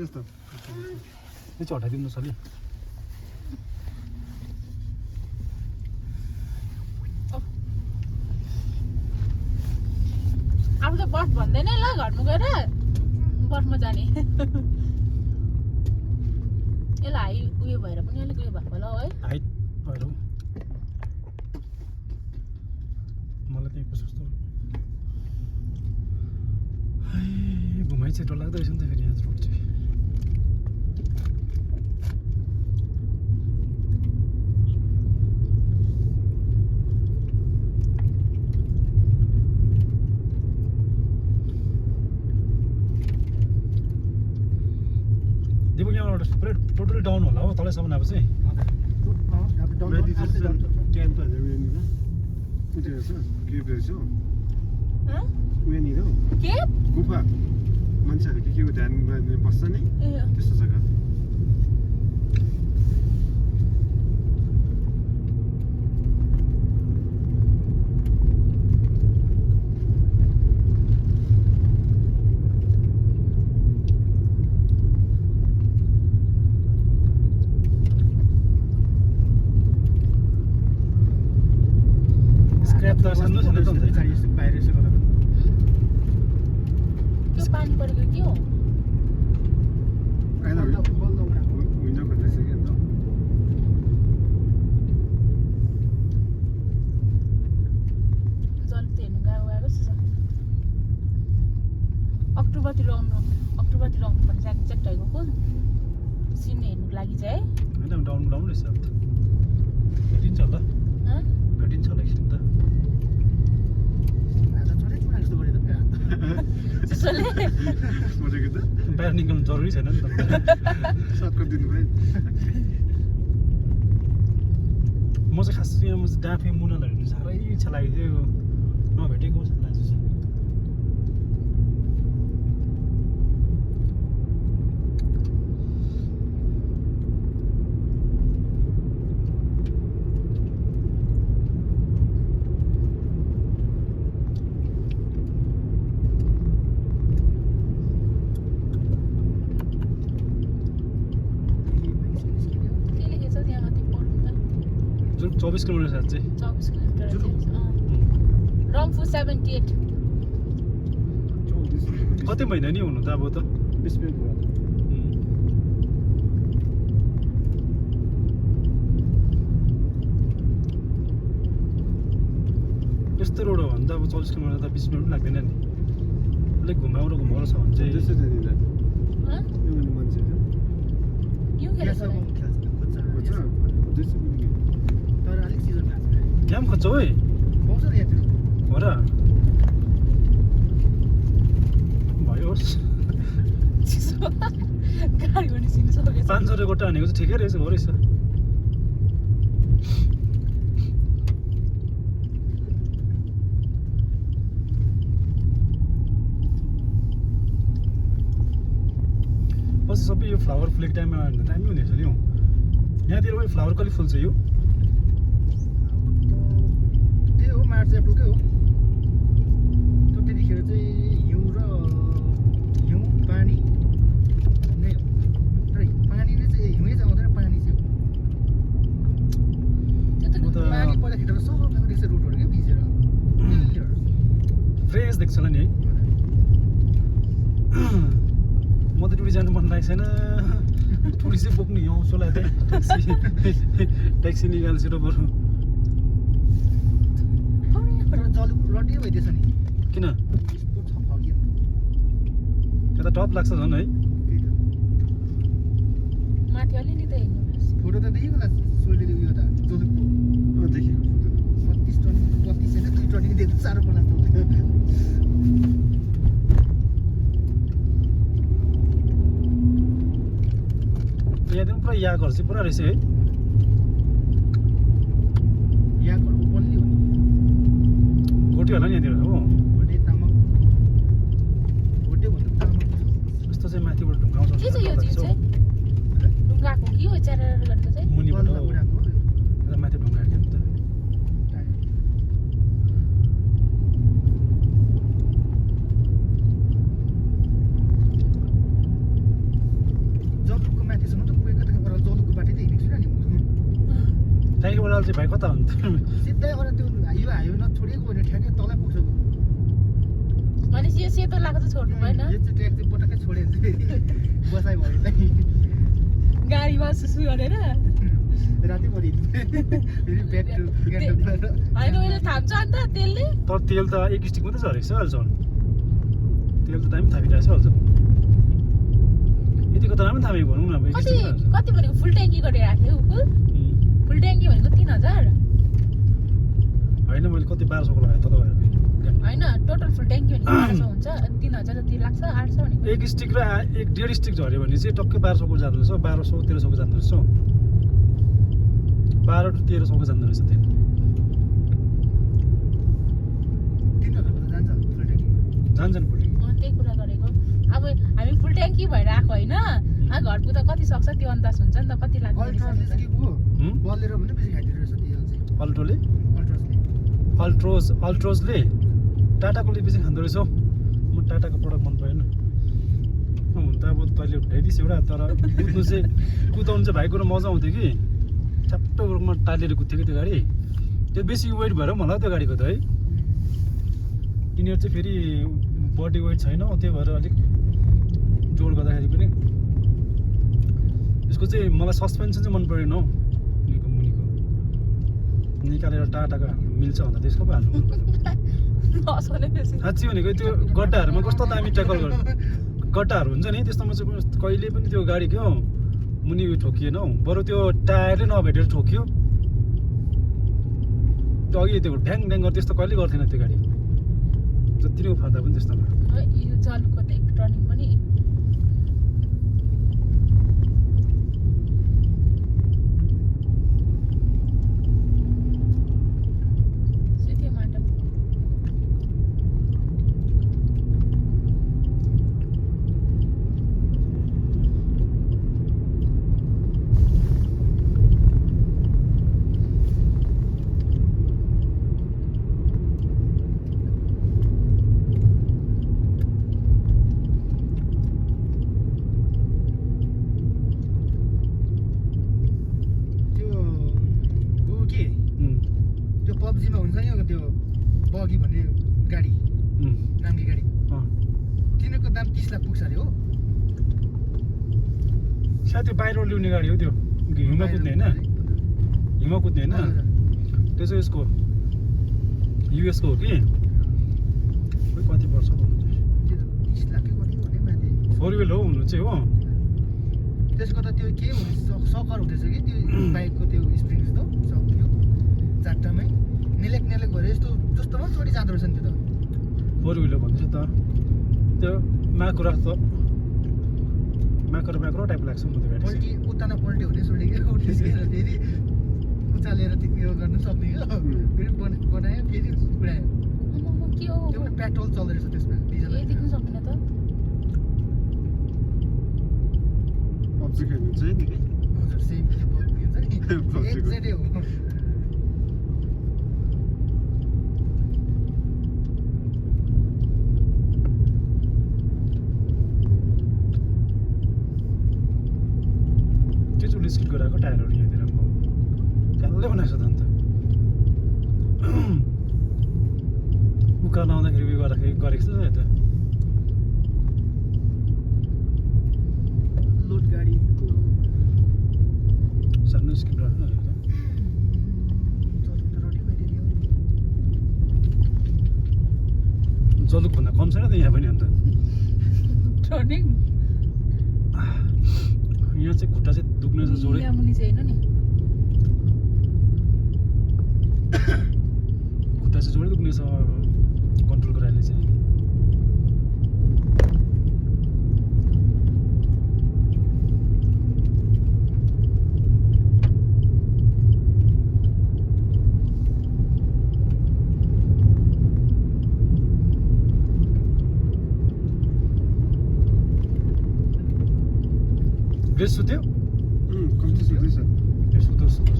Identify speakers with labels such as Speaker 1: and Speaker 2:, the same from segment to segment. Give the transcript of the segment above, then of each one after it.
Speaker 1: त्यस्तो यो चाहिँ हटाइदिनु छ नि
Speaker 2: अब त बस भन्दैन ल घरमा गएर बसमा जाने यसलाई उयो भएर पनि अलिक उयो भएको होला है
Speaker 1: हाइट भएर मलाई त्यही कस्तो घुमाइ चाहिँ डर लाग्दो रहेछ नि त फेरि यहाँ रोड चाहिँ दिपक यहाँबाट पुरै टोटली डाउन होला हो तलैसम्म अब चाहिँ
Speaker 2: के
Speaker 3: गुफा मान्छेहरू के ध्यान बस्छ नि त्यस्तो जग्गा
Speaker 1: स्क्रैप त सानो छैन त बाहिर यसो गर्दा
Speaker 2: त्यो पानी परेको के हो
Speaker 3: विन्डो खोज्दैछ क्या त
Speaker 2: जल्दी हेर्नु गएको जस्तो छ अक्टोबरतिर आउनु पर्छ एक्ज्याक्ट भएको को सिन हेर्नुको लागि चाहिँ
Speaker 1: होइन डाउन डाउन रहेछ अब त भेटिन्छ होला भेटिन्छ होला एकछिन त बाहिर निक्ल्नु जरुरी छैन नि त
Speaker 3: सबको दिनुभयो
Speaker 1: म चाहिँ खास यहाँ डाँफे मुनालहरू हेर्नु साह्रै इच्छा लागेको थियो नभेटेको जस्तो लाग्छ
Speaker 2: के लेखेको छ त्यहाँ माथि पढ्नु त
Speaker 1: 24 किलोमिटर साथ चाहिँ
Speaker 2: 24 किलोमिटर रम्फू 78
Speaker 1: कति महिना नि हुनु त अब त
Speaker 3: 20 मिनट भयो
Speaker 1: यस्तो रोड हो भने त अब 40 किलोमिटर त 20 मिनट पनि लाग्दैन नि अलिक घुमाउरो छ भने चाहिँ
Speaker 3: त्यसै त्यहाँनिर यो मान्छे
Speaker 2: यो खेल्छ
Speaker 3: तर अलिक सिजन भएको छ
Speaker 1: यहाँ पनि खोज्छौ है
Speaker 3: पाउँछ नि यहाँतिर
Speaker 1: हो र भयो होस्
Speaker 2: गाडी पनि सिक्नु सकेछ
Speaker 1: 500 रुपियाँ गोटा हानेको चाहिँ ठिकै रहेछ हो रहेछ पछि सबै यो फ्लावर फुलेको टाइममा टाइमै हुने रहेछ नि हौ यहाँतिर पनि फ्लावर कहिले फुल्छ यो
Speaker 3: त्यही हो मार्च एप्रिलकै हो त्यतिखेर चाहिँ हिउँ पानी नै हो तर पानी नै चाहिँ हिउँै चाहिँ आउँदैन पानी चाहिँ
Speaker 2: त्यो त
Speaker 3: पानी पर्दाखेरि सब देख्छ रोडहरू क्या भिजेर
Speaker 1: फ्रेस देख्छ होला नि है म त टुरिस्ट जानु मन लागेको छैन टुरिस्टै बोक्नु आउँछु होला त्यहाँ ट्याक्सी निकाल्छु र बरु
Speaker 3: जल लट्टी भइदिएछ नि
Speaker 1: किन
Speaker 3: यस्तो छ फगियो
Speaker 1: यता टप लाग्छ झन् है
Speaker 2: माथि अलिअलि त हेर्नु
Speaker 3: फोटो त देखिएको होला सोल्डेको उयो त जोलुकको देखेको 32 टन 32 होइन 2 टन देख्नु साह्रो पर्ला
Speaker 1: यहाँदेखि पुरा यागहरू चाहिँ पुरा रहेछ है
Speaker 3: याकहरूको पल्ली हो नि
Speaker 1: घोटी होला नि यहाँतिर हो
Speaker 3: भोटे तामाङ भोटे भन्दा तामाङ
Speaker 1: यस्तो चाहिँ माथिबाट ढुङ्गाउँछ
Speaker 2: के छ यो चिज चाहिँ ढुङ्गाको के हो च्यारेर गरेको चाहिँ
Speaker 1: मुनिबाट
Speaker 3: बल्ल उडाको हो
Speaker 1: यता माथि ढुङ्गा क्या नि त नेपाल चाहिँ भाइ कता हो नि त?
Speaker 3: सिधै अरे त्यो हाइवे नछोडिएको भने ठ्याक्कै तलै पुग्छ
Speaker 2: भनेपछि यो सेतो लाएको चाहिँ छोड्नु भएन
Speaker 3: यो चाहिँ ट्र्याक चाहिँ पटक्कै छोड्यो भने चाहिँ फेरि बसाइ भयो
Speaker 2: गाडीमा सुसु गरेर
Speaker 3: रातिभरि फेरि ब्याक टु गान्तोक
Speaker 2: होइन मैले थाम्छ अन्त तेलले
Speaker 1: तर तेल त एक स्टिक मात्रै झरेको छ अहिले झन् तेल त दामी थामिरहेको छ अहिले यतिको त राम्रो थामेको भनौँ न अब एक
Speaker 2: कति
Speaker 1: स्टिक मात्रै
Speaker 2: कति भनेको फुल ट्याङ्की गरेर राख्यो फुल ट्याङ्की भनेको 3000
Speaker 1: होइन मैले कति 1200को लगाएँ तल गएर
Speaker 2: होइन टोटल फुल ट्याङ्की भनेको 1200 हुन्छ 3000 जति लाग्छ 800 भनेको
Speaker 1: एक स्टिक र एक डेढ स्टिक झऱ्यो भने चाहिँ टक्कै 1200को जाँदो रहेछ 1200 1300को जाँदो रहेछ 12 to 1300को जाँदो रहेछ तेल
Speaker 3: 3000 को जान्छ फुल ट्याङ्कीमा
Speaker 1: जान्छन् फुल
Speaker 2: त्यही कुरा गरेको अब हामी फुल ट्याङ्की भएर आएको होइन घर पुग्दा कति सक्छ त्यो अन्दाज हुन्छ नि त कति लाग्छ
Speaker 3: अल्ट्रासले चाहिँ के को बलेर पनि बेसी खाइदिएको रहेछ तेल चाहिँ
Speaker 1: अल्ट्रोले
Speaker 3: अल्ट्रासले
Speaker 1: अल्ट्रोजले टाटाकोले बेसी खाँदो रहेछ हौ म टाटाको प्रडक्ट मन परेन हुन त अब तैँले उठाइदिस् एउटा तर कुद्नु चाहिँ कुदाउनु चाहिँ भाइको र मजा आउँथ्यो कि च्याप्टो रूपमा टालेर कुद्थ्यो कि त्यो गाडी त्यो बेसी वेट भएर मलाई त्यो गाडीको त है यिनीहरू चाहिँ फेरि बडी वेट छैन त्यही भएर अलिक जोड गर्दाखेरि पनि यसको चाहिँ मलाई सस्पेन्सन चाहिँ मन परेन हौ मुनिको निकालेर टाटाको हाल्नु मिल्छ भन्दा त्यसको पो हाल्नु मन पर्छ साँच्ची भनेको त्यो गड्डाहरूमा कस्तो दामी ट्याकल गर्छ गड्डाहरू हुन्छ नि त्यस्तोमा चाहिँ कहिले पनि त्यो गाडी क्या मुनि ठोकिएन हौ बरु त्यो टायरले नभेटेर ठोकियो त्यो अघि त्यो ढ्याङ ढ्याङ गरेर त्यस्तो कहिले गर्थेन त्यो गाडी जति नै उफार्दा पनि त्यस्तोमा
Speaker 2: यो जलुको त एक टर्निङ पनि
Speaker 3: पब्जीमा हुन्छ नि त्यो बगी भन्ने गाडी नामकी गाडी तिनीहरूको दाम 30 लाख पुग्छ अरे हो
Speaker 1: सायद त्यो बाहिर ल्याउने गाडी हो त्यो हिउँमा कुद्ने होइन हिउँमा कुद्ने होइन त्यो चाहिँ यसको युएसको हो कि खोइ कति वर्ष भन्नु
Speaker 3: 30 लाखकै कति भने माथि
Speaker 1: 4 व्हिल हो हुनु चाहिँ हो
Speaker 3: त्यसको त त्यो के हुने सकर हुँदैछ कि त्यो बाइकको त्यो स्प्रिङ जस्तो सक्यो चारटामै नेलेक भएर यस्तो जस्तोमा चोरी जाँदो रहेछ नि त्यो त
Speaker 1: 4 व्हिलर भन्दैछ त त्यो माकुरा टाइप लाग्छ म त्यो गाडी
Speaker 3: पल्टी उता न पल्टी हुने छोडेको उठेर फेरि उचालेर त्यो गर्नु सक्ने क्या फेरि बनायो फेरि उडायो
Speaker 2: के हो
Speaker 3: त्यो पनि पेट्रोल चल्दो रहेछ त्यसमा डिजल
Speaker 2: देख्नु सक्दैन त
Speaker 4: पब्जी खेल्नु चाहिँ नि
Speaker 3: हजुर सेम के हुन्छ नि एक्ज्याक्टै हो
Speaker 1: स्किट गराएको टायरहरू यहाँनिर कालै बनाएको छ त अन्त उकालो आउँदाखेरि उयो गर्दाखेरि गरेको छ यता
Speaker 3: लोड गाडी
Speaker 1: सानो स्किट राख्नु जलुकभन्दा कम छैन त यहाँ पनि अन्त
Speaker 2: टर्निङ
Speaker 1: यहाँ चाहिँ खुट्टा चाहिँ दुख्ने छ जोडै
Speaker 2: मुनि चाहिँ हैन नि
Speaker 1: खुट्टा चाहिँ जोडै दुख्ने छ कन्ट्रोल गराइले चाहिँ बेस सुत्यो
Speaker 4: कम्ती सुत्दैछ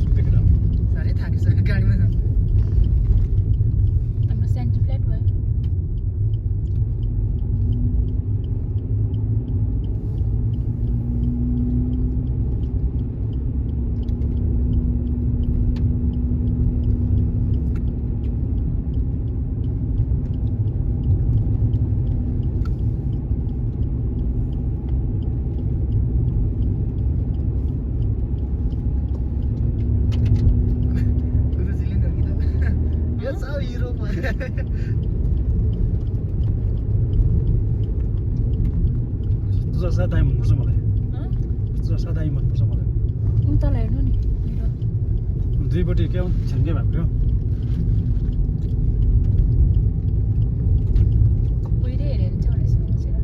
Speaker 1: सुतेको राम्रो
Speaker 3: साह्रै थाकिसक्यो गाडीमा
Speaker 2: हाम्रो सेन्टी फ्ल्याट भयो
Speaker 1: तुझा सादा दाइ मनपर्छ मलाई
Speaker 2: हँ?
Speaker 1: तुझा सादा दाइ मनपर्छ मलाई
Speaker 2: उतालाई हेर्नु नि
Speaker 1: दुईपट्टि क्या छ्याङ्कै भएको थियो
Speaker 2: उहिले हेरेर चाहिँ भने यसो बसेर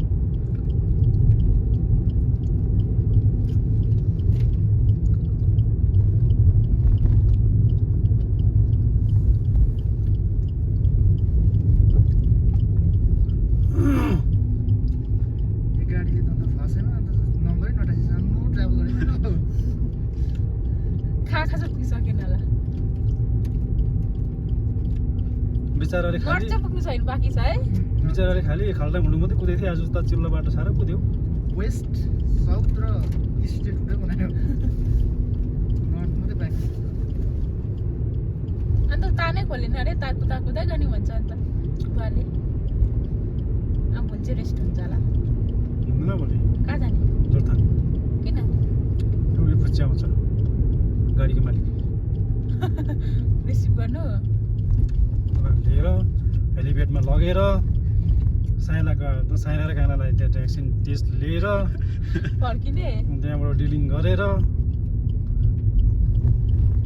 Speaker 3: यो गाडीले त अन्त फसेन अन्त नम्बरै नटासी सानो ट्राभल गरेको
Speaker 2: खा पुगिसकेन होला
Speaker 1: बिचराले खालि
Speaker 2: घर चाहिँ पुग्नु छैन बाँकी छ है
Speaker 1: बिचराले खालि खाल्टा मुडु मात्रै कुदेको थियो आज त चिल्लो बाटो साह्रो कुद्यो
Speaker 3: वेस्ट साउथ र इस्ट स्टेट हुँदै बनायो नर्थ मात्रै बाँकी
Speaker 2: अन्त तानै खोलेन अरे ताकुदा कुदा गर्ने भन्छ अन्त बुवाले अब भोलि चाहिँ रेस्ट हुन्छ होला
Speaker 1: हुँदैन भोलि
Speaker 2: कहाँ जाने
Speaker 1: जोरथाङ
Speaker 2: किन
Speaker 1: यो फुच्ची आउँछ गाडीको मालिक
Speaker 2: रिसिभ गर्नु
Speaker 1: लिएर हेलिप्याडमा लगेर साइना र कानालाई त्यहाँ भ्याक्सिन टेस्ट लिएर
Speaker 2: फर्किने
Speaker 1: त्यहाँबाट डिलिङ गरेर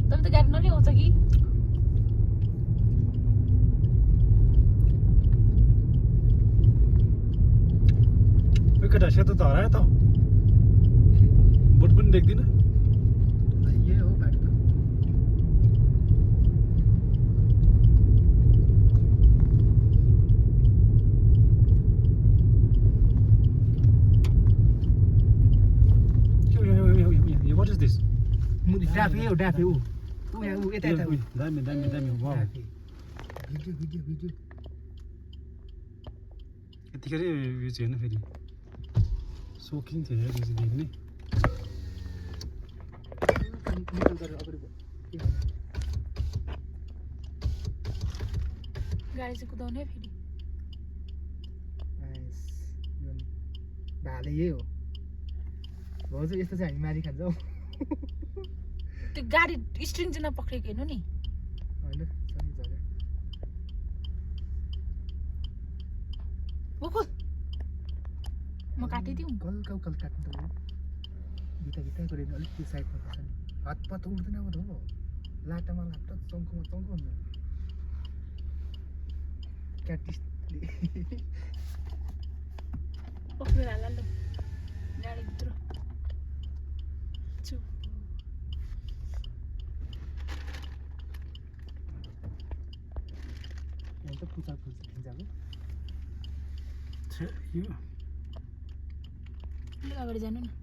Speaker 2: तपाईँ त गाडी नल्याउँछ कि
Speaker 1: केटा सेतो त हरायो त बोट पनि देख्दिनँ
Speaker 3: यही हो बाटो त
Speaker 1: वाट इज दिस
Speaker 3: डाफे हो डाफे ऊ यहाँ ऊ यता यता
Speaker 1: दामी दामी दामी वाउ
Speaker 3: भिडियो भिडियो भिडियो
Speaker 1: यतिखेर यो चाहिँ हेर्नु फेरि सोकिङ थियो हेर यो चाहिँ देख्ने
Speaker 3: निकल गरेर अगाडि बढ्यो
Speaker 2: गाडी चाहिँ कुदाउने फेरि
Speaker 3: भाले यही हो भाउजू यस्तो चाहिँ हामी मारी खान्छौँ
Speaker 2: त्यो गाडी स्ट्रिङ चाहिँ नपक्रेको हेर्नु नि
Speaker 3: होइन सही जग्गा
Speaker 2: बोकुल म काटिदिउँ
Speaker 3: कल्का उकाल काट्नु त भित्र भित्र गरेर अलिक त्यो साइडमा पर्छ नि हातपात उठ्दैन अब हो लाटामा लाटा चङ्कोमा चङ्को हुन्छ क्याटिसले
Speaker 2: पक्रेर हाल ल गाडीभित्र चुप
Speaker 3: यहाँ त पुचा फुल्छ खिचाएको
Speaker 1: छे, यो
Speaker 2: अलिक अगाडि जानु न